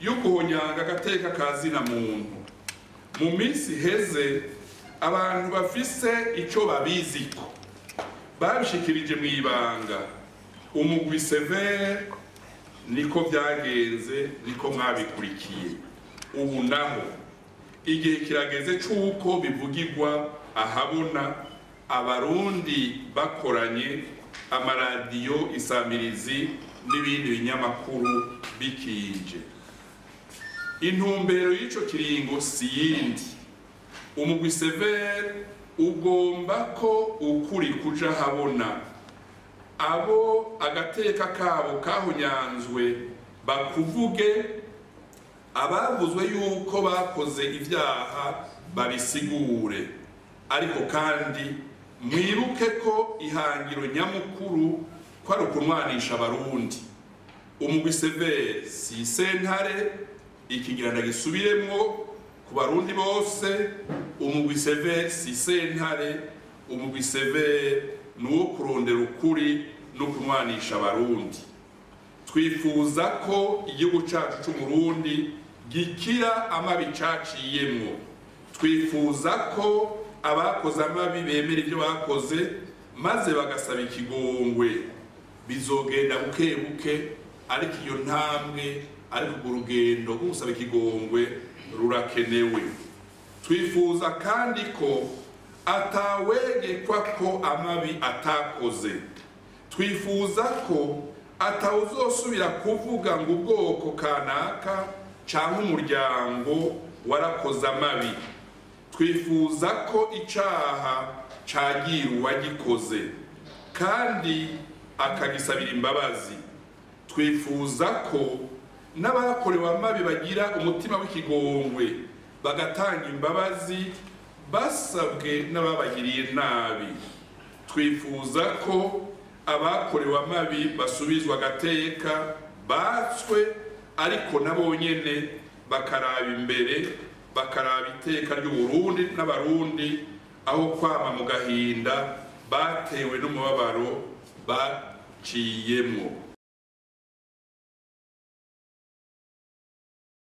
yo guhonyanga agateka ka zina muntu. Mu minsi iheze abantu bafise ico babiziko babishikirije mu ibanga umugwi CVR, niko byagenze, niko mwabikurikiye. Ubu naho igihe kirageze c'uko bivugirwa ahabona, abarundi bakoranye, amaradiyo, isamirizi n'ibindi binyamakuru bikinje. Intumbero y'ico kiringo si yindi, umugwi CVR ugomba ko ukuri kuja habona, abo agateka kabo kahonyanzwe bakuvuge, abavuzwe yuko bakoze ivyaha babisigure. Ariko kandi mwibuke ko ihangiro nyamukuru ko ari ukunwanisha abarundi. Umugwi CVR si sentare, ikigira gisubiremwo ku barundi bose. Umugwi CVR si sentare, umugwi CVR ni uwo kurondera ukuri no kunwanisha abarundi. Twifuza ko igihugu cacu c'Uburundi gikira amabi caciyemwo. Twifuza ko abakoze amabi bemera ivyo bakoze maze bagasaba ikigongwe. Bizogenda buke buke, ariko iyo ntambwe, ariko urwo rugendo rwo gusaba ikigongwe rurakenewe. Twifuza kandi ko atawegekwa ko amabi atakoze. Twifuza ko atawuzosubira kuvuga ngo ubwoko kanaka canke umuryango warakoze amabi. Twifuza ko icaha cagira uwagikoze kandi akagisabira imbabazi. Twifuza ko n'abakorewe amabi bagira umutima w'ikigongwe bagatanga imbabazi basabwe n'ababagiriye nabi. Twifuza ko abakorewe amabi basubizwa agateka batswe, ariko nabo nyene bakaraba imbere, bakaraba iteka ry'Uburundi n'abarundi, aho kwama mu gahinda batewe n'umubabaro baciyemwo.